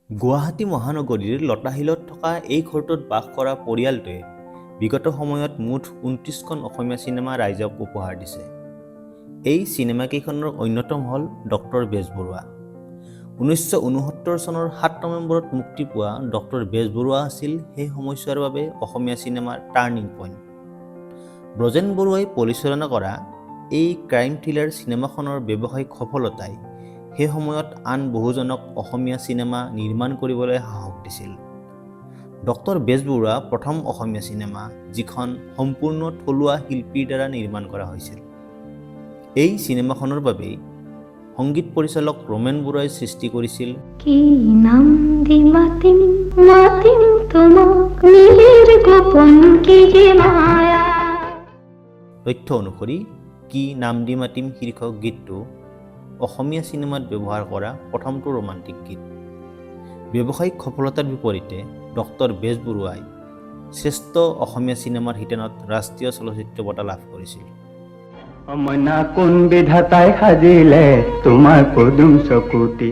গুৱাহাটী মহানগৰীৰ লতাশিলত থকা এই ঘৰটোত বাস কৰা পৰিয়ালটোৱে বিগত সময়ত মুঠ 29খন অসমীয়া চিনেমা ৰাইজক উপহাৰ দিছে। এই চিনেমাকেইখনৰ অন্যতম হ'ল ডক্টৰ বেজবৰুৱা। 1969 চনৰ 7 নৱেম্বৰত মুক্তি পোৱা ডক্টৰ বেজবৰুৱা আছিল সেই সময়ছোৱাৰ বাবে অসমীয়া চিনেমাৰ টাৰ্ণিং পইণ্ট। ব্ৰজেন বৰুৱাই পৰিচালনা কৰা এই ক্ৰাইম থ্ৰিলাৰ চিনেমাখনৰ ব্যৱসায়িক সফলতাই সেই সময়ত আন বহুজনক অসমীয়া চিনেমা নিৰ্মাণ কৰিবলৈ সাহস দিছিল। ডক্টৰ বেজবৰুৱা প্ৰথম অসমীয়া চিনেমা, যিখন সম্পূৰ্ণ থলুৱা শিল্পীৰ দ্বাৰা নিৰ্মাণ কৰা হৈছিল। এই চিনেমাখনৰ বাবেই সংগীত পৰিচালক ৰমেন বৰুৱাই সৃষ্টি কৰিছিল কি নাম দি মাতিম মাতিম তোমাক, নীলেৰ গোপন কি যে মায়া। তথ্য অনুসৰি "কি নাম দি মাতিম" শীৰ্ষক গীতটো অসমীয়া চিনেমাত ব্যৱহাৰ কৰা প্ৰথমটো ৰোমান্টিক গীত। ব্যৱসায়িক সফলতাৰ বিপৰীতে ডক্টৰ বেজবৰুৱাই শ্ৰেষ্ঠ অসমীয়া চিনেমাৰ শিতানত ৰাষ্ট্ৰীয় চলচ্চিত্ৰ বঁটা লাভ কৰিছিল। অ মইনা, কোন বিধাতাই সাজিলে তোমাৰ পদুম চকুটি?